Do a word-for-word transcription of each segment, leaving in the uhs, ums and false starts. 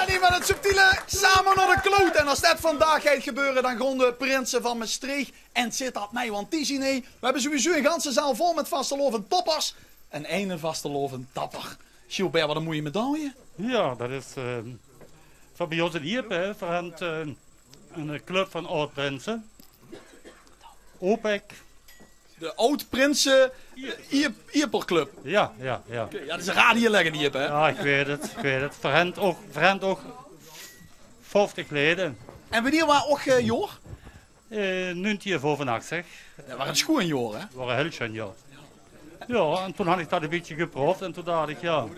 Neet mit 't subtiele, same nao de kloot. En es det vandaag geit gebeure, dan gaon de prinse van Mestreech en Sittard mei, want die zien hie. We höbbe sowieso ein ganse zaal vol mit vastelaovendtoppers. En eine vastelaovendtopper. Gilbert, waat ein moeie medaille. Jao, det is, eh, veur bie ós in Iepe, hè. Veer höbbe, eh, ein club van aod-prinse. Opek. De Aod-Prinse Iep-, Ieperclub. Jao, jao, jao. Oké, jao, det is ein raar dialek in Iepe, hè? Jao, ich weit 't, ich weit 't. Veer höbbe ouch, veer höbbe ouch vieftig leje. En wienie waas uch, eh, jaor? Eh, nuuntieën vijfenachtig. Det waas ein sjoeën jaor, hè? Waas ein hiel sjoeën jaor. Jao, en toen had ich det ein bietje geproef en toen dach ich, jao,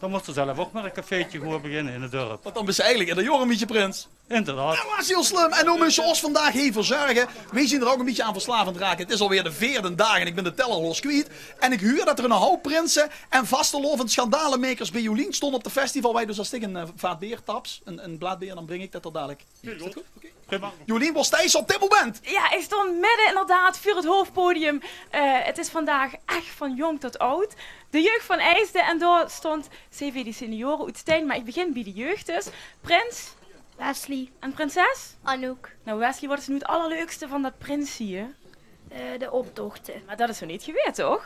dan mós se zelf ouch mer ein cafeetje gaon beginne in 't dörp. Want dan bis se eigelik eder jaor ein bietje prins. Inderdaad. Det waas hiel slum. En noe mós se ós vandaag hie verzörge. Weej zien d'r ouch ein bietje aan verslaaf aan 't raake. 't Is alweer de veerde daag en ich bin de teller los kwiet. En ich huur det d'r eine houp prinse en vastelaovend-schandalemekers bie Jolien stónge op de festival. Weej dus es ich ein, eh, vaat beer taps, ein, ein blaad beer, dan bring ich det d'r dalik. Is det good? Oké. Prima. Jolien, wo steis se op dit moment? Jao, ich stóng midde inderdaad veur 't hoofdpodium. Eh, 't is vandaag ech van jónk tot aod. De jeug van Eijsde en dao stóng C V de Senioren oet Stein. Mer ich begin bie de jeug dus. Prins? Wesley. En prinses? Anouk. Nou Wesley, waat is noe 't allerleukste van det prinse? Eh, de optochte. Mer det is nog neet gewaes, toch?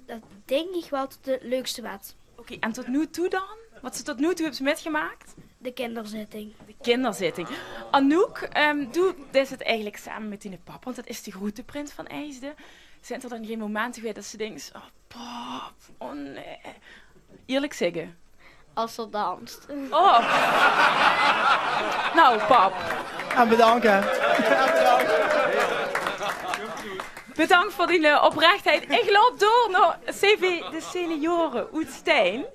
Det dink ich waal det 't leukste waas. Oké, en tot noe toe dan? Waat se tot noe toe höbs mitgemaak? De kinderzitting. De kinderzitting. Anouk, ehm, doe deis 't eigelik same mit diene pap, want det is de groete prins van Eijsde. Zeen d'r dan gein momente gewaes det se dinks: "Oh, pap, oh nae." Ierlik zègke. Es se dans. Oh. Nou, pap. En bedank, hè. Bedank veur dien, eh, oprechtheid. Ich loup door nao C V de Senioren oet Stein.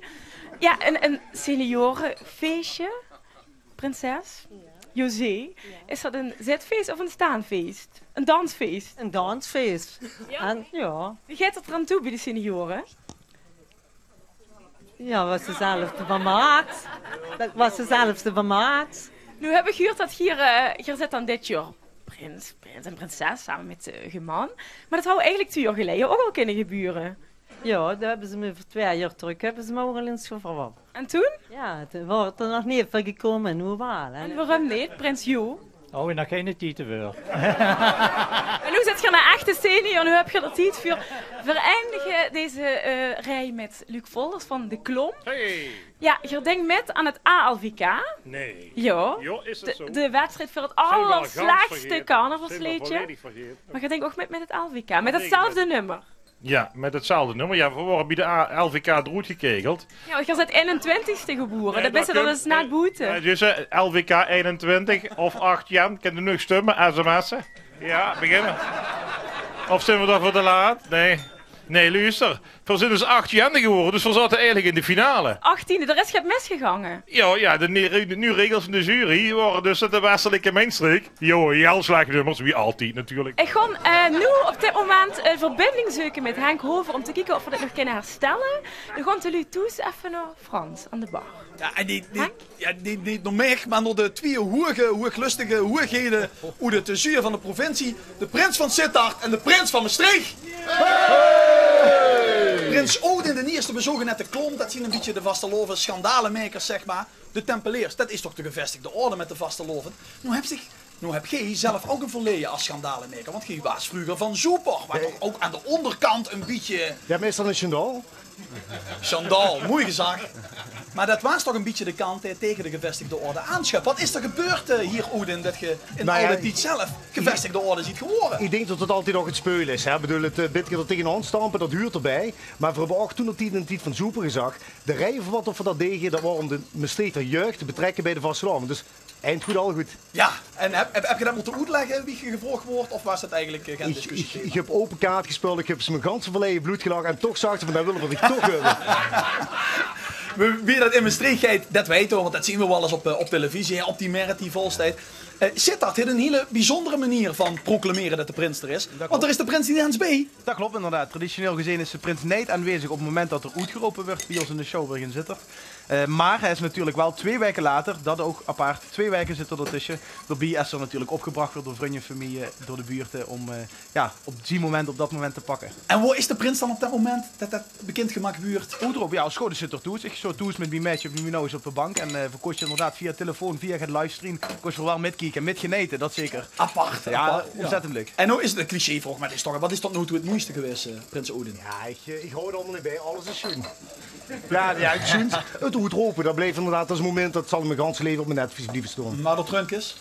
Jao, ein, ein seniorefeesje. Prinses? José, is det ein zitfees of ein staanfees? Ein dansfees? Ein dansfees. Jao? En, jao. Wie geit 't d'raan toe bie de Senioren? Jao, waat se zelf d'rvan maaks. Det, waat se zelf d'rvan maaks. Noe höb ich gehuurd det geer, eh, geer zeet dan dit jaor prins, prins en prinses same mit, eh, eur man. Mer det haw eigelik twieë jaor geleje ouch al kinne gebeure. Jao, dao höbbe ze mich veur twieë jaor trök, höbbe ze mich ouch al ins gevraog. En toen? Jao, toen waas 't nog neet van gekómme en noe waal, hè. En waorum neet, prins Jo? Oh, nog geine tied d'rveur. En noe zeet geer ein echte senior, noe höb geer d'r tied veur. Veer eindige deze, eh, rij mit Luc Volders van De Klomp. Hey! Jao, geer dink mit aan 't A L V K. Nae. Jao. Jao, is 't zoe? De, de wedstrijd veur 't allerslechste carnavalsleedje. Mer geer dink ouch mit, mit 't A L V K, mit 'tzelfde nummer. Jao, mit 'tzelfde nummer. Jao, veer waore bie de A-, L V K d'roet gekegeld. Jao, want geer zeet einentwintigste gebore. Nae, det bis se dan ins net boete. Nae, dus, eh, L V K einentwintig of acht jan, kint geer nog stumme, sms'e. Jao, beginne. Of zeen veer dan veur te laat? Nae. Nae, luuster. Veer zeen dus acht jan gewore, dus veer zaote eigelik in de finale. Achtiende, d'r is get misgegange. Jao, jao, de nie-, de nuuj regels van de jury waore dus det de Westelijke Mijnstreek, jao, hiel slech nummers, wie altied natuurlik. Ich gaon, eh, noe op dit moment ein verbinding zeuke mit Henk Hover óm te kieke of veer dit nog kinne herstelle. Dan gaon de luuj thoes effe nao Frans aan de bar. Jao, en die, die, Henk? Jao, die, neet nao mich, mer nao de twieë hoege, hoeglöstige hoeghede oet 't zuuje van de provincie. De prins van Sittard en de prins van Mestreech. Prins Odin d'n Ierste, veer zoge net de Klomp, det zien ein bietje de vastelaovesschandalemekers, zeg mer. De Tempeleers, det is toch de gevestigde orde mit de vastelaovend. Noe höb ich, noe höb geer zelf ouch ein verleje es schandalemeker, want geer waas vreuger van Zoeper, waat toch ouch aan de óngerkant ein bietje... Jao, meistal ein sjandaal. Sjandaal, moei gezag. Mer det waas toch ein bietje de kant, hè, taenge de gevestigde orde aanschöp. Waat is d'r gebeurd, eh, hie, Odin, det geer in al dae tied zelf gevestigde orde zeet gewore? Ich dink det 't altied nog 't speule is, hè. Ich bedoel, 't, eh, bietje d'r taengenaan stampe, det huurt d'rbie. Mer veer höbbe ouch toen d'r tied in d'n tied van Zoeper gezag, de reje veur waat veer det dege, det waor óm de Mestreechter jeug te betrèkke bie de vastelaovend. Dus eind good, al good. Jao, en höb, höb, höb geer det mótte oetlègke wie geer gevraog woort, of waas det eigelik, eh, gein discussie? Ich, ich höb ope kaart gespeuld, ich höb ze mien ganse verleie bloot gelag en toch zagte ze van: "Det wille veer dich toch höbbe." Wie, wie det in Mestreech geit, det weite veer, want det zeen veer waal ins op, eh, op televisie, hè, op die merret die vol steit. Eh, Sittard haet 'n hiel bezunjere meneer van proclamere det de prins d'r is. Want d'r is de prins neet ins bie. Det klop inderdaad. Traditioneel gezeen is de prins neet aanwezig op 't moment det d'r oetgerope wuuert bie ós in de show bie Zitterd. Eh, maar hae is natuurlik waal twee waeke later, det ouch apart, twee waeke zit d'r d'r tösse, d'rbie es d'r natuurlik opgebrach wuuert door vrunj en femilie, eh, door de buurte, eh, om, eh, jao, op zie moment, op det moment te pakke. En wo is de prins dan op det moment det det bekindgemaak wuuert? Oetgerope, jao, es good is zit d'r toes. Ich zoot toes mit mien meidje, mit mien ouwers op de bank. En, eh, v'r kóste inderdaad via telefoon, via 't livestream, kóste v'r waal mitkieke en mitgenete, det zeker. Apart, jao, apart, jao. Ontzettend leuk. En noe is 't 'n clichévraog, maar 't is toch, waat is tot noe toe 't moeiste gewaes, eh, prins Odin? Jao, ich, eh, ich haoj d'r allemaol neet bie, alles is sjoen. Jao, jao, 't sjoen. 't Oetrope, det blijf inderdaad es moment, det zal mien gans laeve op mien netvlies blieve staon. Maar de trunkes?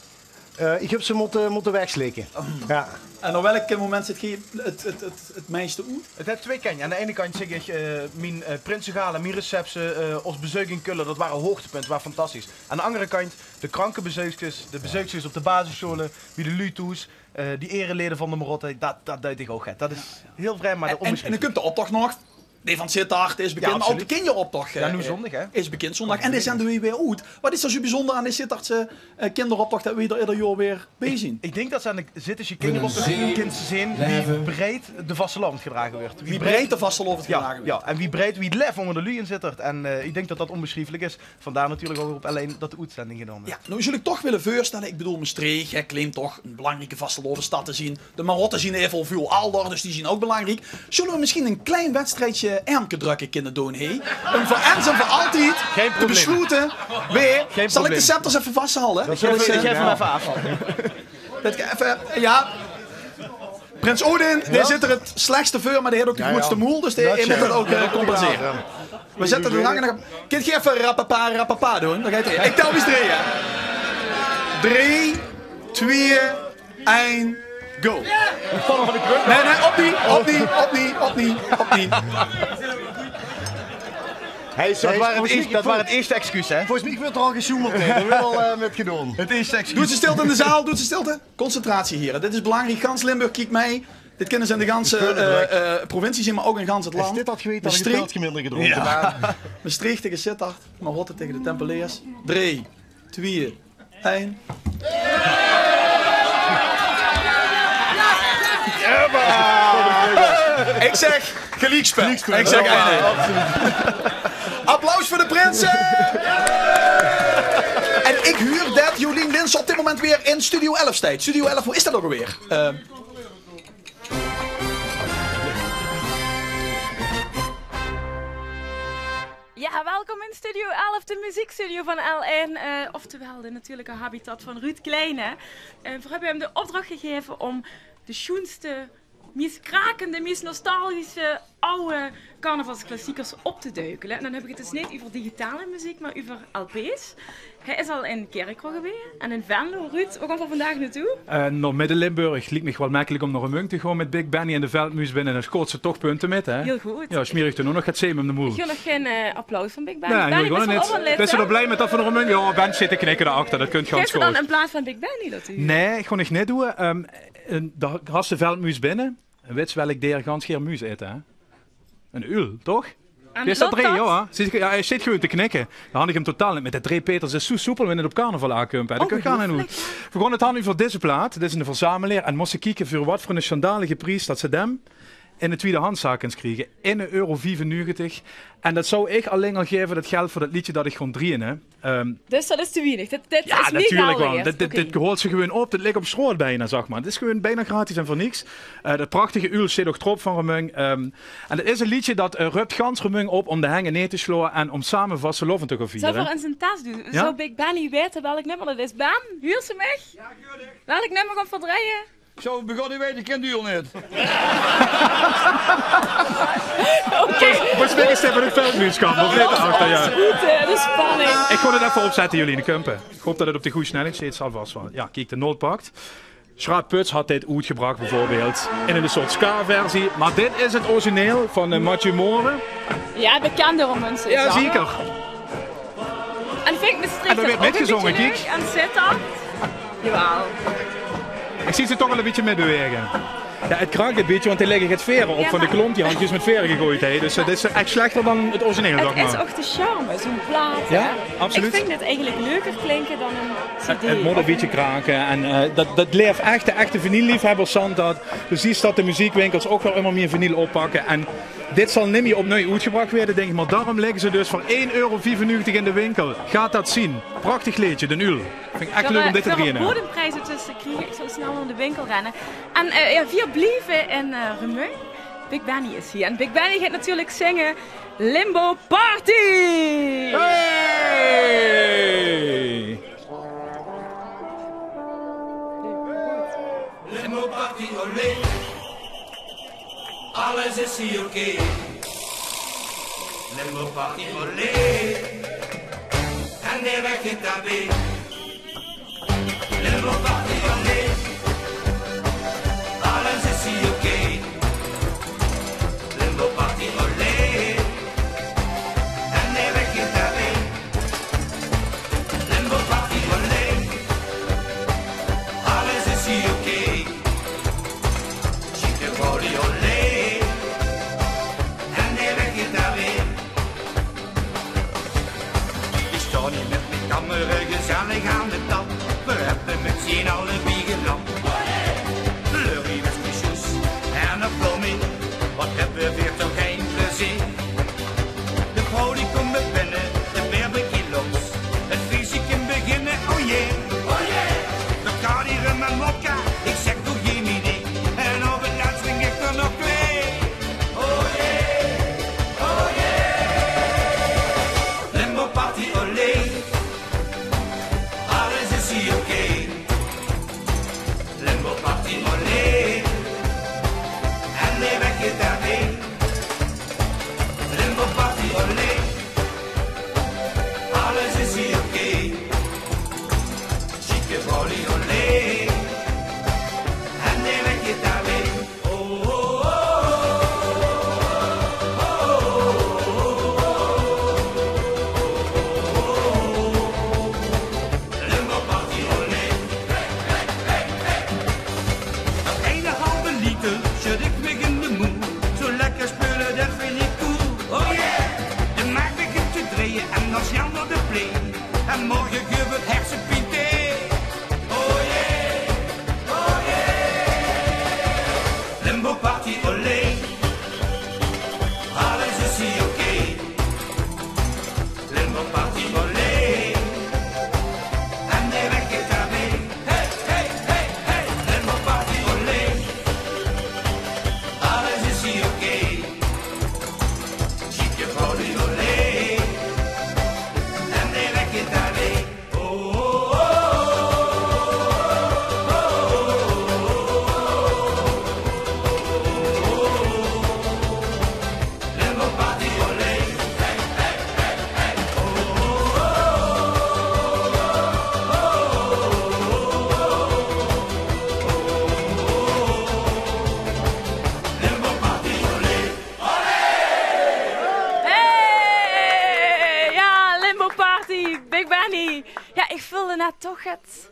Eh, ich höb ze mótte, mótte wegslikke. Jao. En op welk moment zit geer 't, 't, 't, 't meiste oet? 't Haet twee kantj. Aan de eine kantj zègk ich, eh, mien, eh, prinsegala, mien receptie, eh, ós bezeuk in Kölle, det waor hoogtepunt, waor fantastisch. Aan de anger kantj, de kranke bezeukskes, de bezeukskes op de basissjole, bie de luuj toes, eh, die erelede van de Marotte, det, det duit ich ouch get. Det is hiel vreemd, maar onbesjrieflik. En, en dan kump de optoch nog. Dae van Sittard is bekind, maar ouch de kinjeroptoch, eh, jao, noe zóndig, hè? Is bekind zóndig. En dae zende v'r weer oet. Waat is d'r zoe bezunjer aan de Sittardse, eh, kinjeroptoch det v'r d'r eder jaor weer bie zien? Ich dink det se aan de Zittesje kinjeroptoch kins zeen wie breid de vastelaovend gedrage wuuert. Wie breid de vastelaovend gedrage wuuert. Jao, en wie breid, wie 't laef ónger de luuj in Zitterd. En, eh, ich dink det det onbesjrieflik is. Vandaar natuurlik ouch op L1 det de oetzending gedaon wuuert. Jao, noe zól ich toch wille veurstelle, ich bedoel, Mestreech, hè, claimt toch 'n belangrieke vastelaovesstad te zien. De Marotte zien aeve väöl ajer, dus die zien ouch belangriek. Zólle v'r mesjien e klein wedstriedje ermke drökke kinne doon, hè? Um veur ins en veur altied te besloete, wae... Zal ich de scepters aeve vashaoje? Ich gaef 'm aeve aaf. Det, aeve, jao. Prins Odin, dae zit d'r 't slechste veur, maar dae haet ouch de groetste moel, dus dae mót det ouch, eh, compensere. V'r zètte de lange nog op. Kint geer aeve rapapa, rapapa doon? Dan geit 'r. Ich tel bis drie, hè. Drie, twieë, ein, go. Nae, nae, opnuuj, opnuuj, opnuuj, opnuuj, opnuuj. Det waor 't ierste excuus, hè? Volges mich wuuert d'r al gesjoemeld, hè. D'r wuuert al, eh, mit gedaon. 't Ierste excuus. Doot ze stilte in de zaal, doot ze stilte. Concentratie, hiere. Dit is belangriek. Gans Limburg kiek mei. Dit kinne ze in de ganse, eh, eh, provincie zeen, maar ouch in gans 't land. Mestreech taege Sittard, Marotte taege de Tempeleers. Drie, twieë, ein. Ich zègk geliekspel. Ich zègk ein-ein. Applaus veur de prinse. En ich huur det Jolien Linssen op dit moment weer in Studio elf steit. Studio elf, wo is det ouch alweer? Eh, Jao, welkom in Studio elf, de meziekstudio van L1, eh, oftewel de natuurlike habitat van Ruud Kleine. Eh, veer höbbe häöm de opdrach gegaeve óm de sjoenste, mies krakende, mies nostalgische, aw carnavalsklassiekers op te duikele. En dan höb ich 't dus neet euver digitale meziek, mer euver lp's. Hae is al in Kirchroa gewaes en in Venlo. Ruud, wo gaon v'r vandaag nao toe? Eh, nao Midde-Limburg. Liek mich waal mekkelik óm nao Remunj te gaon mit Big Benny en de Veldjmuus binne. Dan sjoets se toch punte mit, hè? Hiel good. Jao, smeer ich d'r noe nog get zeem óm de moel. Ich wil nog gein, eh, applaus van Big Benny. Nae, Benny, bès se waal blij mit det van Remunj? Jao, Ben zit te knikke dao achter. Det kump gans good. Geis se dan in plaats van Big Benny det doon? Nae, gaon ich neet doon. Ehm, en dan has se de Veldjmuus binne. En wits se welk deer gans gaer muus ete, hè? 'n Uul, toch? Is det drie, jao, hè? Zit, jao, hae zit gewoon te knikke. Dan han ich 'm totaal neet mit de drie. Peters is zoe soepel wen 't op carnaval aankump, hè. Det kan gaar neet. Veer gaon 't han euver deze plaat. Dit is 'ne verzamelaer. En mós se kieke veur waat veur 'ne sjandalige pries det se dem in de twiedehandszaak kins kriege. Ein euro viefennegentig. En det zou ich allein al gaeve, det geld, veur det leedje det ich gaon drieje, hè. Ehm, dus det is te wienig. Dit, dit is neet natuurlik waal. Dit, dit, dit haols se gewoon op. Dit lik op sjroot bijna, zag mer. 't Is gewoon bijna gratis en veur niks. Eh, det prachtige uul zit ouch drop van Remunj. Ehm, en 't is e leedje det, eh, rupt gans Remunj op óm de heng ineen te sjlaon en óm same vastelaovend te gaon viere. Zólle v'r ins 'ne test doon? Jao? Zou Big Benny weite welk nummer det is? Ben, huurs se mich? Welk nummer gaon v'r drieje? Zo, begós ich weit, ich kin de uul neet. Oké. Volges mich is dit van 't Veldjmuuskamp, of neet? Achter, jao. Good, hè, de spanning. Ich gaon 't effe opzètte, Jolien, kump. Ich haop det 't op de gooj snelheid zit, zal vas waal. Jao, kiek, de noot pakt. Sjraap Puts had dit oetgebrach, bieveurbeeld. In 'n soort ska-versie. Mer dit is 't origineel van, eh, Mathieu Moren. Jao, bekende Remunjse zanger. Jao, zeker. En vin ich Mestreech ouch e bietje leuk en Sittard. Jawaal. Ich zeen ze toch waal e bietje mitbewaege. Jao, 't kraak e bietje, want hae lègk get vere op van de klomp die hant juus mit vere gegoejd haet. Dus, eh, dit is ech slechter dan 't origineel, zag mer. 't Is ouch de charme, zoe'n plaat, hè? Jao, absoluut. Ich vinj 't eigelik leuker klinke dan 'n cd. 't 't Mót e bietje krake en, eh, dat, dat leef ech, de echte vinylliefhebbers zeen dat. Dus doe zuus dat de meziekwinkels ouch waal ummer mieë vinyl oppakke. En dit zal nimmer opnui oetgebrach waere, dink ich. Mer daorum ligke ze dus veur ein euro viefennuuegetig in de winkel. Gaot dat zeen. Prachtig leedje, D'n Uul. Vinj ich ech leuk óm dit te beginne. Veur 'n bodempries tösse kriege, ich zou snel nao de winkel renne. En, eh, jao, veer blieve in, eh, Remunj. Big Benny is hie. En Big Benny geit natuurlik zinge Limbo Party! Hey! Limbo Party, olé. Alles is hie oké. Limbo Party, olé. En de weg geit dao bie. Limbo Party, olé. Alles is hie oké. Limbo Party, olé. En de weg geit dao bie. Limbo Party, olé. Alles is hie oké. Sjieke folie, olé. En de weg geit dao bie. Ich sjtaon hie mit mien kameraod gezellig aan de tap. Veer höbbe mit zien alle bie gelamp. Fleurie is mien sjoes en 'n vlom in. Wat höbbe veer toch gein plezeer. De vrouw die kump mit binne, de beer begint los. 't Fieëske kin beginne, o jee. O jee. Veer kale hie rum en wodka, ich zèk toch jemini. En op 't lèts drink ich d'r nog twee. O jee, o jee. Limbo Party, olé. Alles is hie oké. Limbo Party, olé. En de weg geit dao bie. Limbo Party, olé. Alles is hie oké. Sjieke folie, olé. En de weg geit dao bie. Limbo Party, olé. Dat eine halve liter sjud ich mich in de moel. Zoe lekker speule, dat vinj ich cool. O jee! De maag begint te dreie en dan snel nao de pleen. En morge guf 't hersepienthee. O jee! O jee! Limbo Party, olé. Alles is hie oké. Limbo Party, olé. En de weg geit dao bie. Hey, hey, hey, hey. Limbo Party, olé. Alles is hie oké. Sjieke folie, olé. En de weg geit dao bie. Hey! Jao, Limbo Party, Big Benny. Jao, ich veulde net toch get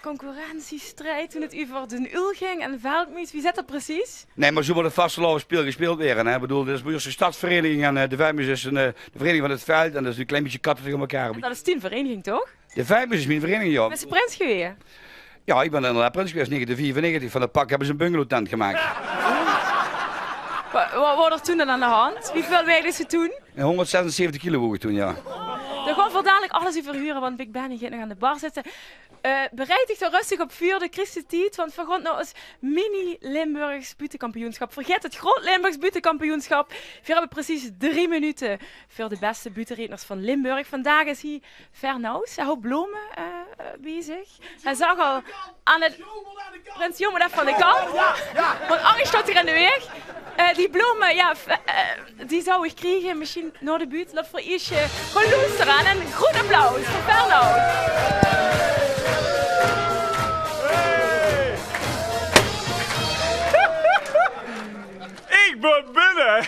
concurrentiestrijd toen 't euver D'n Uul ging en Veldjmuus. Wie zit dat precies? Nae, mer zoe mót 't vastelaovesspeel gespeeld waere, hè. Ich bedoel, dit is bie ós de stadsvereiniging en, eh, de Veldjmuus is 'n, eh, de vereiniging van 't veld en dat is 'n klein bietje katte taenge mekaar. En dat is dien vereiniging, toch? De Veldjmuus is mien vereiniging, jao. Bès se prins gewaes? Jao, ich bön inderdaad prins gewaes, negentien viefennegentig. Van dat pak höbbe ze 'n bungalowtent gemaak. Wa-, wa-, wat waor d'r toen dan aan de hand? Wieväöl waegde se toen? En hóngerdzesenzeventig kilo woog ich toen, jao. Dao gaon v'r dadelik alles euver hure, want Big Benny geit nog aan de bar zitte. Eh, bereid dich dao röstig op veur, de kriegs de tied, want v'r gaon nao ós mini-Limburgs buuttekampioensjap. Vergaet 't groot Limburgs buuttekampioensjap. Veer höbbe precies drie minute veur de bèste buuttereedners van Limburg. Vandaag is hie Fernauws. Hae haw blome, eh, bie zich. Hae zag al aan 't... Prins, jóng, mót effe aan de kant. Want angers sjtaot 'r in de waeg. Eh, die blome, jao, f-, eh, die zou ich kriege, mesjiens nao de buut. Laot v'r ieësj, eh, gaon loestere en 'n groeët applaus veur Fernauws. Ich bön binne.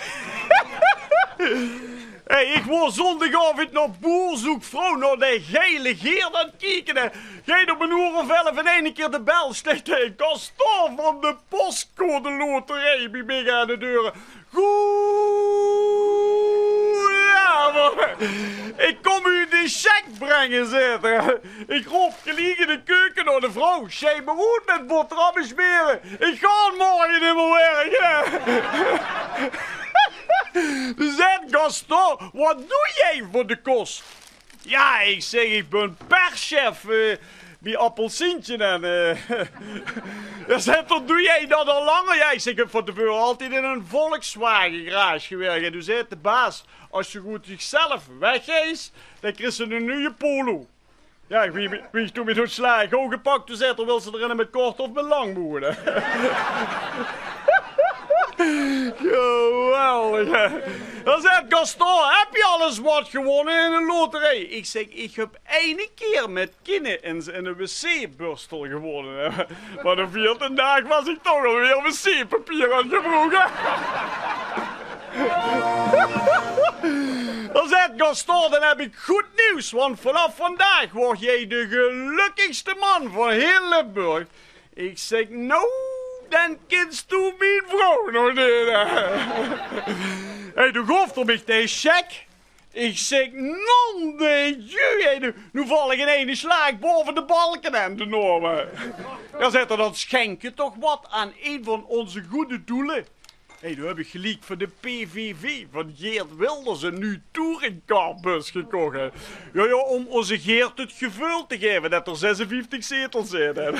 Hey, ich waor zóndigaovend nao Boerzoe. Ouch vrouw nao de geile geert aan 't kieke, hè. Geit op 'n oer of elf in eine kier de bel, steit de Gaston van de postcode loterie bie mich aan de deur. Goeiemorge. Ik kom u de cheque brengen, zet er. Ik roop geliek in de keuken nao de vrouw. Sjei me oet met boterhamme smere. Ik gaon morge nimmer werke. Zet Gaston, wat doe jij voor de kos? Ja, ik zeg, ik ben perschef eh, bij Appelsientje en eh, ja, zet er, doe jij dat al langer? Ja, ik zeg, ik heb van tevoren altijd in een Volkswagen garage gewerkt. En toen zei de baas, als je goed zichzelf weggeeft, dan krijg je een nieuwe Polo. Ja, wie, wie ik toen met zo'n slaag ook gepakt, toen zei er, wil ze erin met kort of met lang wonen. Geweldig, hè? Dan zegt Gaston, heb je al eens wat gewonnen in een loterij? Ik zeg, ik heb ene keer met Kine in, in een wc-burstel gewonnen, hè. Maar de vierde dag was ik toch alweer wc-papier aan het gebruiken. Dan zegt Gaston, dan heb ik goed nieuws, want vanaf vandaag word jij de gelukkigste man van heel Limburg. Ik zeg, nou, dan kins toe mijn vrouw nog niet. Hey, toen gaf er mich de cheque. Ik zeg, non de Dieu, hè, nu, nu val ik in ene slaag boven de balken en de normen. Ja, zet er, dan schenk je toch wat aan een van onze goede doelen. Hey, toen heb ik geliek van de P V V, van Geert Wilders, een nieuw touringcarbus gekocht, hè. Ja, ja, om onze Geert het gevoel te geven dat er zesenvieftig zetels in, hè.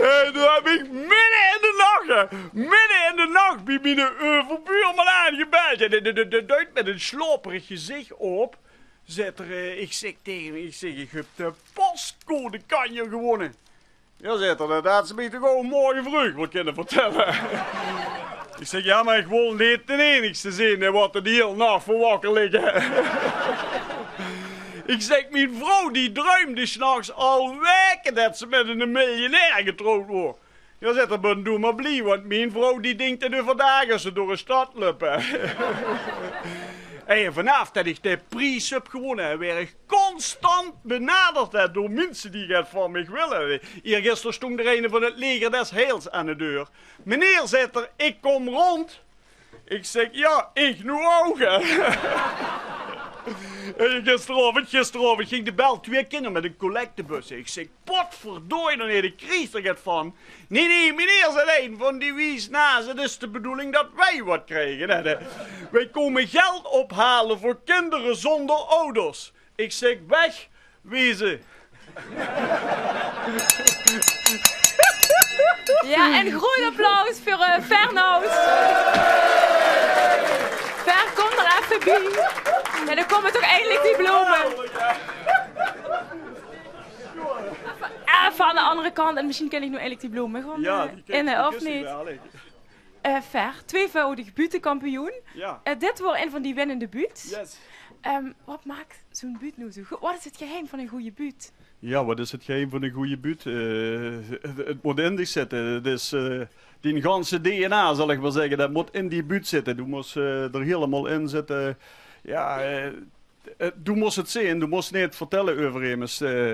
Hey, toen heb ik midden in de nacht, hè, midden in de nacht bij mijn overbuurman aangebeld. Ja, de, de, de, de duidt met een slaperig gezicht op. Zet er, eh, ik zeg tegen hem, ik zeg, ik heb de postcode kanjer gewonnen. Ja, zet er, dat had ze mij toch ook morgen vroeg wel kunnen vertellen. Ik zeg, ja, maar ik wil niet de enigste zijn die wat de hele nacht voor wakker liggen. Ik zeg, mijn vrouw die druimde 's nachts al weken dat ze met een miljonair getrouwd wordt. Ja, zet er, ben doe maar blie, want mijn vrouw die denkt dat overdag als ze door de stad lopen. Hey, vanaf dat ik de prijs heb gewonnen, word ik constant benaderd, hè, door mensen die het van mij willen. Eergisteren stond er een van het leger des heils aan de deur. Meneer, zet er, ik kom rond. Ik zeg, ja, ik nu ook, hè. En gisteravond, gisteravond ging de bel twee keer met een collectebus. Ik zeg, potverdorie, dan heet ik Chris er het van. Nee, nee, meneer, zei een van die wies naast, het is de bedoeling dat wij wat krijgen, hè. Wij komen geld ophalen voor kinderen zonder ouders. Ik zeg, weg, wezen. Ja, en groot applaus voor eh Fernand. Fer, kom er even bij. En dan komen toch eindelijk die bloemen. Even aan de andere kant, en misschien kan ik nu eindelijk die bloemen gewoon Ja, eh, die kin- in, die of kins du niet? Wel, hè. Eh, Fer, tweevoudig buuttekampioen. Ja. Eh, dit wordt een van die winnende buut. Yes. Ehm, wat maakt zo'n buut nou zo goed? Wat is het geheim van een goede buut? Ja, wat is het geheim van een goede buut? Eh, het, het moet in dich zitten. Het is eh, die ganse D N A, zal ik maar zeggen. Dat moet in die buut zitten. Du moet eh, er helemaal in zitten. Ja, eh, eh, du moet het zien. Du moet niet vertellen over immers. Eh,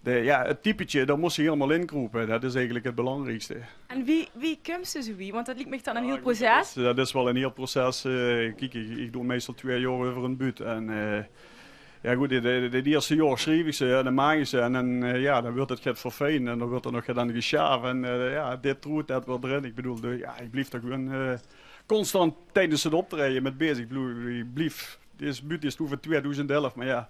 de, ja, het typetje, daar moet je helemaal in kroepen. Dat is eigenlijk het belangrijkste. En wie, wie kumst du zo wie? Want dat lijkt me dan een Ja, heel goed, proces. Dat is, dat is wel een heel proces. Eh, kijk, ik, ik doe meestal twee jaar over een buut. En eh, ja goed, de, de, de, de eerste jaar schrijf ik ze, ja, dan maak ik ze. En dan, eh, ja, dan wordt het get verfijnd en dan wordt er nog get aan geschaven. En eh, ja, dit troet, dat wordt erin. Ik bedoel, de, ja, ik blijf toch gewoon eh, constant tijdens het optreden met bezig. Ik bedoel, ik blijf, deze buut is toen van tweeduizend elf, maar ja,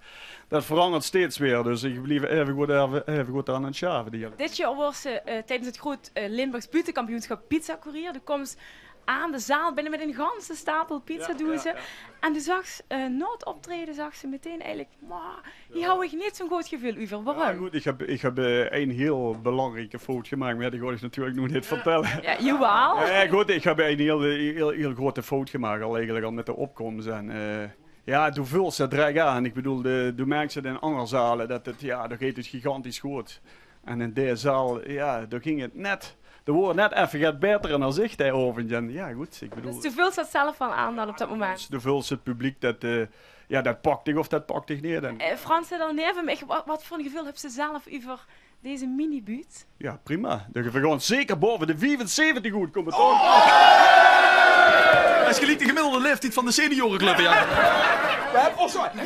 dat verandert steeds weer. Dus ik blijf even goed, even, even goed aan het schaven. Die Dit jaar was ze eh, tijdens het groot eh, Limburgs buuttekampioenschap pizzacourier. Du komt aan de zaal binnen met een ganse stapel pizzadozen. Ja, ja, ja. En du zag, eh, na het optreden zag ze meteen eigenlijk, maar hier hou ik niet zo'n goed gevoel over. Ja, Waarom? Goed, ik heb, ik heb eh, een heel belangrijke fout gemaakt, maar ja, die ga ik natuurlijk nog niet vertellen. Ja, jawel. Ja, goed, ik heb een heel, heel, heel grote fout gemaakt al eigenlijk al met de opkomst. En eh, ja, du vult ze direct aan. Ik bedoel, de, du merkt het in andere zalen dat het, ja, daar gaat het gigantisch goed. En in deze zaal, ja, daar ging het net D'r woort net effe get baeter en dan zag dae aovend. En jao, good, ich bedoel, dus doe veuls det zelf waal aan dan op det moment? Dus doe veuls 't publiek det, eh, jao, det pak dich of det pak dich neet. En eh, Frans zit al neve mich. Waat, waat veur ein geveul höbs se zelf euver deze minibuut? Jao, prima. Dan gaon v'r gewoon zeker baove de viefenzeventig oet kómme, toch? Det is geliek de gemiddelde laeftied van de seniorenclub, jao. Jao,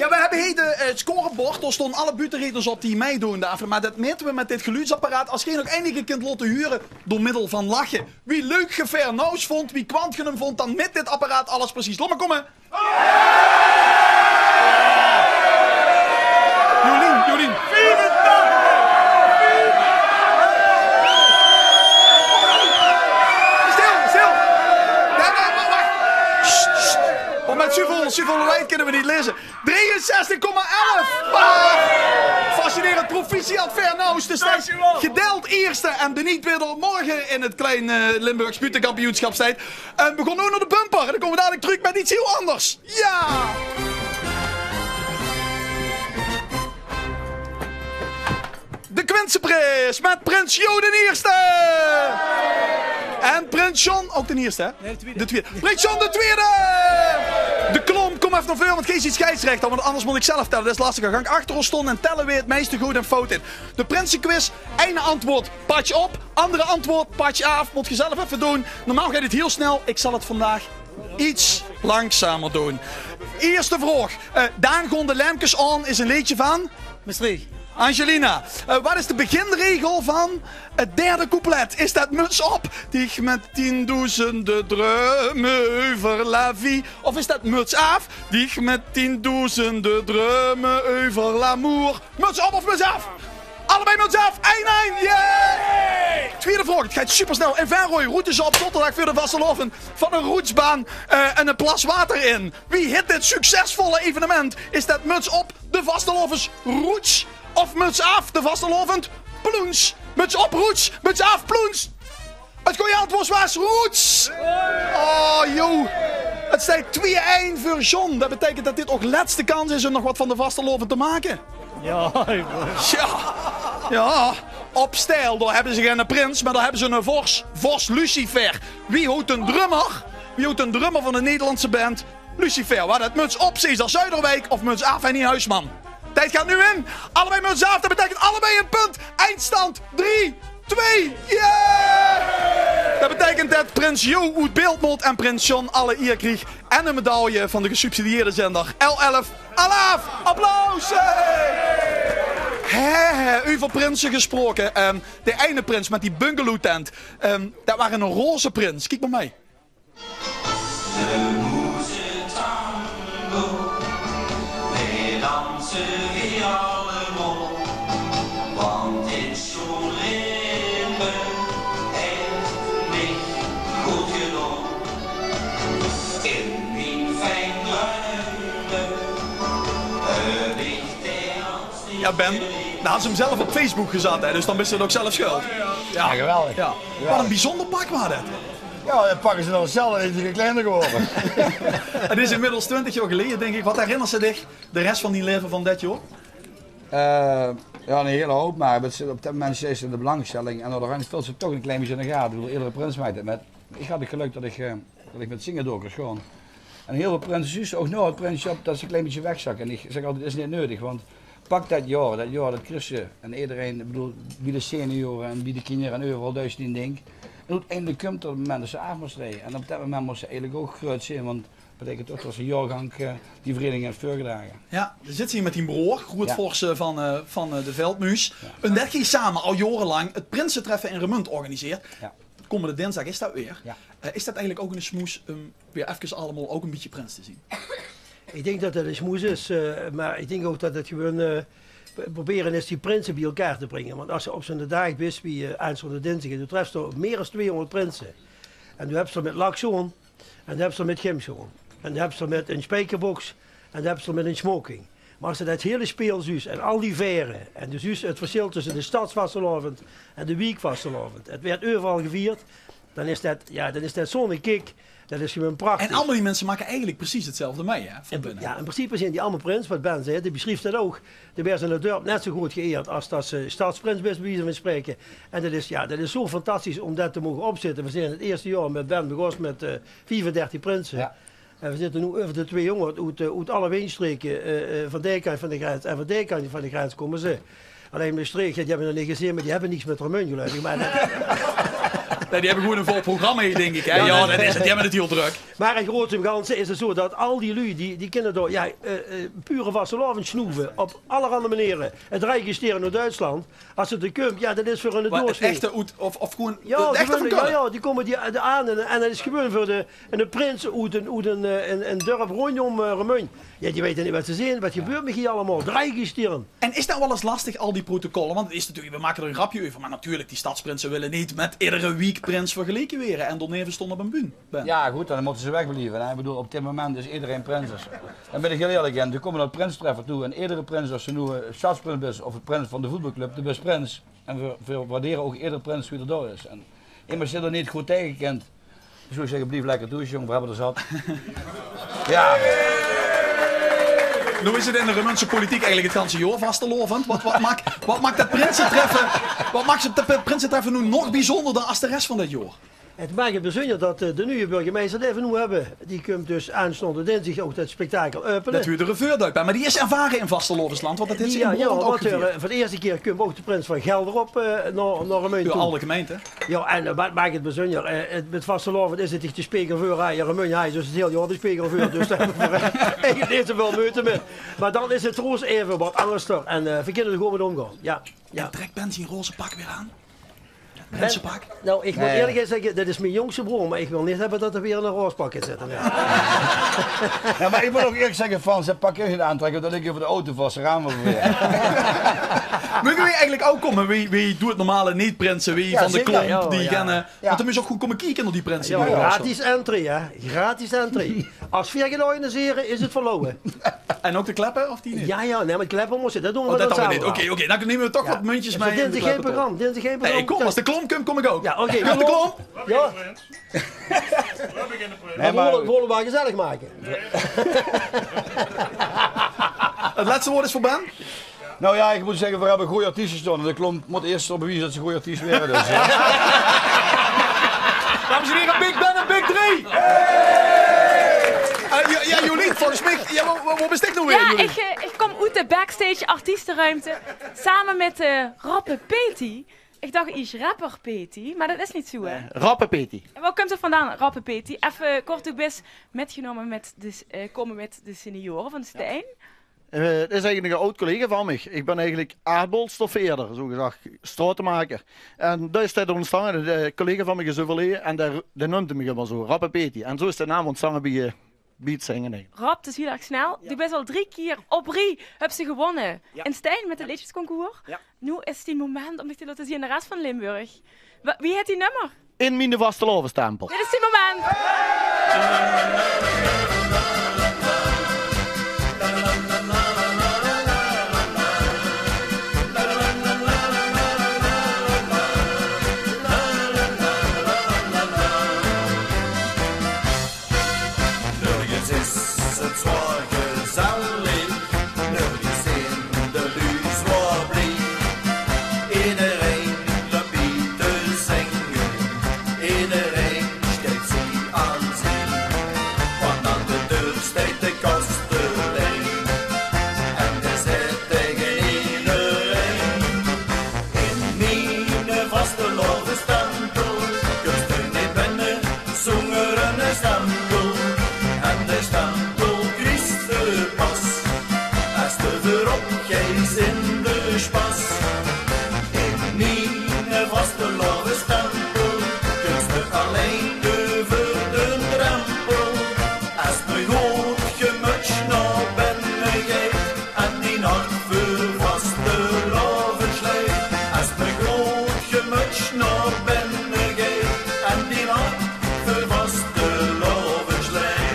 v'r höbbe hie de, eh, 't scorebord. Dao staon alle buutteredners op die meidoon dao. Mer det mete v'r mit dit geluidsapparaat. Es geer nog einige kint laote hure door middel van lache. Wie leuk geer Fair No's vóndt, wie kwant geer 'm vóndt, dan mit dit apparaat alles precies. Laot mer kómme. Jolien, Jolien. Stil, stil. Nae, nae, mer wach. Sst, sst. Want mit zoeväöl, zoeväöl leid kinne v'r neet laeze. Drieënzestig komma elf. Ah, fascinerend. Proficiat, Fair No's. Dus dankjewel. Gedeild ierste en benijd wae d'r morge in 't Klein, eh, Limburgs Buuttekampioenschap steit. En v'r gaon noe nao de bumper. En dan kómme v'r dalik trök mit get hiel anders. Jao! De Quinsepries mit prins Jo d'n Ierste! En prins John, ouch d'n Ierste, hè? Nae, de twiede. De twiede. Prins John de Twiede! De Klomp, kóm effe nao veur, want geer zeet scheidsrechter, want anders mót ich zelf telle. Det is lastiger. Gank achter ós staon en telle wae 't meiste good en fout haet. De prinsequiz, ein antwoord, patsj op. Anger antwoord, patsj aaf. Mót geer zelf effe doon. Normaal geit 't hiel snel. Ich zal 't vandaag get langzamer doon. Ierste vraog. Eh, Daan gaon de laempkes aon is ein leedje van? Maastricht. Angelina. Eh, waat is de beginregel van 't derde couplet? Is det muts op, dich mit tiendoezende druime euver la vie? Of is det muts aaf, dich mit tiendoezende druime euver l'amour? Muts op of muts aaf? Allebei muts aaf. Ein-ein. Yay! Twiede vraog. 't Geit supersnel. In Venroj roete ze op zaoterdag veur de vastelaovend van ein roetsbaan, eh, en ein plas water in. Wie hit dit succesvolle evenement? Is det muts op de vastelaovesroets of muts aaf de vastelaovend ploens? Muts op roets, muts aaf ploens. 't Gooje antwoord waas roets. Oh, joh. 't Steit twee-ein veur John. Det beteikent det dit ouch lètste kans is um nog get van de vastelaovend te make. Jao, jao. Jao. Op Steil, dao höbbe ze geine prins, mer dao höbbe ze eine vors. Vors Lucifer. Wie heet d'n drummer? Wie heet d'n drummer van de Nederlandse band Lucifer? Waat, det muts op Cesar Zuiderwijk of muts aaf Henny Huisman? Tied geit noe in. Allebei muts aaf, det beteikent allebei ein punt. Eindstand drie twee. Yeah! Det beteikent det prins Jo oet beeld mót en prins John alle ier krieg en ein medaille van de gesubsidieerde zender L elf. Alaaf! Applaus! Hey! Hè, hè, euver prinse gesproke. Ehm, de eine prins mit die bungalowtent. Ehm, det waas eine roze prins. Kiek mer mei. De moezetango, weer danse weer allemaal, want dit sjoen ritme heeft mich goed gedaon. In mien fijn ruime heb ik de dans. Jao, Ben, dan hads se 'm zelf op Facebook gezat, hè, dus dan bis se 't ouch zelf schuld. Jao, geweldig. Jao. Waat ein biezónder pak waas det. Jao, det pak is nog zelf, is 'r kleiner gewore. 't Is inmiddels twintig jaor geleje, dink ich. Waat herinners se dich de res van dien laeve van det jaor? Eh, jao, eine hiele houp, mer op det moment is de belangstelling en door de rang vèlt ze toch ein klein bietje in de gate. Ich bedoel, edere prins maak det mit. Ich had 't gelök det ich, eh, det ich mit zinge door kós gaon. En hiel väöl prinse zuus se ouch nao 't prinsesjap det ze ein klein bietje wegzakke. En ich zèk altied, det is neet neudig, want pak det jaor, det jaor, det kriegs se. En ederein, ich bedoel, bie de seniore en bie de kinjer en euveral duis se dien dink. En oeteindelik kump d'r 't moment det se aaf mós traeje. En op det moment mós se eigelik ouch greut zeen, want det beteikent ouch det se jaorgank, eh, die vereniging höbs veurgedrage. Jao, dan zits se hie mit dien broor, groeatvors, eh, van, eh, van, eh, de Veldjmuus. Jao. En det geer same al jaorelang 't prinsetreffe in Remunj organiseert. Jao. Kómmende dinsdig is det weer. Jao. Eh, is det eigelik ouch ein smoes um weer efkes allemaol ouch ein bietje prins te zeen? Ich dink det det ein smoes is, eh, mer ich dink ouch det 't gewoon, eh, p-, probere is die prinse bie-ein te bringe. Want es se op zoe'n daag bis wie, eh, aanstaonde dinsdig, doe trefs d'r mier es tweehóngerd prinse. En doe höbs d'r mit laksjoon, en doe höbs d'r mit gymsjoon, en doe höbs d'r mit ein spiekerboks, en doe höbs d'r mit ein smoking. Mer es se det hiele speel zuus en al die vaere, en doe zuus 't versjil tösse de stadsvastelaovend en de wiekvastelaovend. 't Weurt euveral gevierd. Dan is det, jao, dan is det zoe'n kick. Det is gewoon prachtig. En allemaol die minse make eigelik precies 'tzelfde mei, hè, van binne. Jao, in principe zeen die allemaol prins, wat Ben zag, dae besjrief det ouch. Dae waert in 't dörp net zo good geëerd es det se stadsprins bis, bie wieze van spraeke. En det is, jao, det is zo fantastisch óm det te moge opzitte. Veer zeen 't ierste jaor mit Ben begós mit, eh, viefendertig prinse. Jao. En veer zitte noe euver de twiehonger oet, eh, oet alle windjstreke, eh, eh, van dae kantj van de grens en van dae kantj van de grens kómme ze. Allein Mestreech, die höbbe v'r nog neet gezeen, mer die höbbe niks mit Remunj, geluif ich. Mer det Nae, die höbbe gewoon ein vol programma, dink ich, hè? Jao, det is 't. Die höbbe 't hiel drök. Mer in groots en gans is 't zo det al die luuj, die, die kinne door, jao, eh, eh, pure vastelaovend snoeve op allerhande maniere. 't Dreigesteer oet Duitsland, es 't d'r kump, jao, det is veur hun doorsnee. Echte oet, of, of gewoon, jao, de echte van, jao, jao, die kómme die, eh, aan en, en det is gewoon veur de, en de prinse oet ein, oet ein, eh, ein, ein dörp róndjóm, eh, Remunj. Jao, die weite neet wat ze zeen. Wat gebeurt mich hie allemaol? Dreigesteer. En is det waal ins lastig, al die protocolle? Want 't is natuurlik, veer make d'r ein grapje euver, mer natuurlik, die stadsprinse wille neet mit edere wiek prins vergeleke waere en dao neve staon op ein bühne. Jao, good, dan mótte ze wegblieve, hè. Ich bedoel, op dit moment is ederein prins. Dao bön ich hiel ierlik in. Veer kómme nao 't prinsetreffe toe en edere prins, of se noe, eh, stadsprins bis of de prins van de voetbalclub, de bis prins. En veer, veer waardere ouch edere prins wie d'r dao is. En emes dae d'r neet good taege kint, zów ich zègke, blief lekker thoes, jóng, veer höbbe d'r zat. Jao. Noe is 't in de Remunjse politiek eigelik 't ganse jaor vastelaovend. Wat, wat maak, wat maak det prinsetreffe, wat maak 't prinsetreffe noe nog bezunjerder es de res van det jaor? 't Maak 't bezunjer det, eh, de nuje burgemeister dae veer noe höbbe, dae kump dus aanstaonde dinsdig ouch det spektakel äöpene. Det wuuert de reveur, duidlik. Mer dae is ervare in vastelaovesland, want det haet ze in Brabant ouch gevierd. Jao, jao, want, eh, veur de ierste kier kump ouch de prins van Gelder op, eh, nao, nao Remunj toe. Jao, alle gemeinte. Jao, en, eh, wat maak 't bezunjer? Eh, 't, mit vastelaovend is 't dich de spegel veurhaoje, Remunj haoje ze 't hiel jaor de spegel veur. Dus dao höbbe veer eigelik neet zoväöl meujte mit. Mer dan is 't veur ós eve wat angers. En, eh, veer kinne d'r good mit ómgaon. Jao, jao. En trèk Ben zien roze pak weer aan. Mensepak? Nou, ich mót ierlik zègke, det is mien jóngste broor, mer ich wil neet höbbe det d'r weer ein roze pak in zit. Nae. Jao, mer ich mót ouch ierlik zègke, Frans, det pak kin ich neet aantrèkke, det ligk euver de auto vas, de raam euver. Moge veer eigelik ouch kómme? Wie, wie doon 't normale neet-prinse, wie van de klomp, die kenne. Want dan mós se ouch good kómme kieke nao die prinse. Jao, gratis entree, hè? Gratis entree. Es veer gaon organisere, is 't verlouwe. En ouch de kleppe, of die neet? Jao, jao, nae, mer de kleppe mós se, det doon veer dan same waal. Oké, oké, dan numme veer toch get muntjes mei. Dinsdig gein program, dinsdig gein program. Nae, ich kóm, es de klomp kump, kóm ich ouch. Jao, oké. Kump de klomp? Jao. Veer mótte 't waal gezellig make. 't Lètste waord is veur Ben. Nou jao, ich mót zègke, veer höbbe gooj artieste staon. En de klomp mót ieës nog bewieze det ze gooj artiest waere, dus, eh. Dames en hiere, Big Ben en Big Drie! Eh, jao, jao, Jolien, volges mich, jao, wo, wo, wo bis dich noe weer, Jolien? Jao, ich, eh, ich kóm oet de backstage artiesteruimte same mit, eh, Rappe Peti. Ich dach ieës Rapper Peti, mer det is neet zoe, hè? Nae, Rappe Peti. En wo kump 't vandaan, Rappe Peti? Effe kort, doe bis mitgenómme mit de s-, eh, kómme mit de seniore van Stein. Eh, det is eigelik ein aod collega van mich. Ich bön eigelik aodbolstofeerder, zoe gezag, straotemaker. En dao is det óntstange. De collega van mich is euverleje en dae, dae neumde mich ummer zoe, Rappe Peti. En zoe is de naam óntstange bie, eh, bie 't zinge eigelik. Rap, 't is hiel erg snel. Jao. Doe bis al drie kier op rie, höbs se gewónne. Jao. In Stein mit 't leedjesconcours. Jao. Noe is dien moment óm dich te laote zeen aan de res van Limburg. Wa-, wie hèt dien nummer? In miene vastelaovestempel. Dit is dien moment. Nörges is 't zoe gezellig, nörges zeen de luuj zoe blie. Ederein löp mei te zinge, ederein steit zie aan zie. Want aan de deur steit de kastelein en dae zaet taenge ederein: in miene vastelaovestempel kóns te neet binne zónger eine stempel. En de stempel kriegs te pas es te veurop geis in de spas. In miene vastelaovestempel kóns te allein euver d'n drempel es me good gemutsj nao binne geit en dien hart veur vastelaovend sleit. Es me good gemutsj nao binne geit en dien hart veur vastelaovend sleit.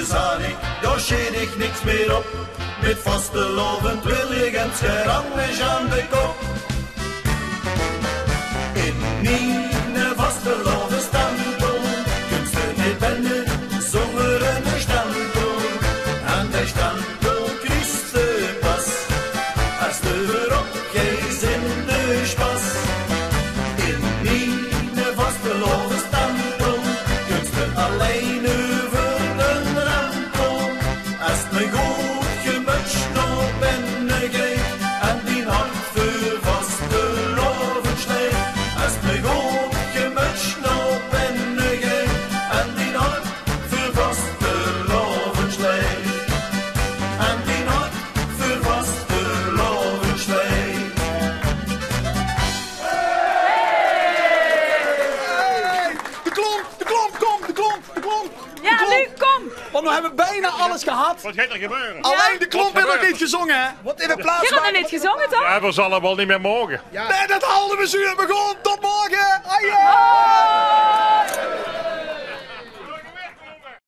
Zalig, dao sjeet dich niks mier op. Mit vastelaovend wil ich ens get angers aan de kop. In miene vastelaovesstempel kums te neet binne zónger eine stempel. En dae stempel kriegs te pas es te weer op geis in de spas. In miene vastelaovesstempel kums te allein euver de drempel. Es 't mit good gemuts nao binne geit en dien hart veur vastelaovend sleit. Es 't mit good gemuts nao binne geit en dien hart veur vastelaovend sleit. En dien hart veur vastelaovend sleit. De klomp, de klomp, kom, de klomp, de klomp. Ja, Luc, kom. Want noe höbbe we bijna alles gehad. Wat geit d'r gebeure? Allein de klomp haet nog neet gezónge, hè? Wat in de plaats. Geer haet nog neet gezónge, toch? Ja, we zalle waal neet mier moge. Ja. Nae, det halde we zuur begon. Tot morge. Ajo.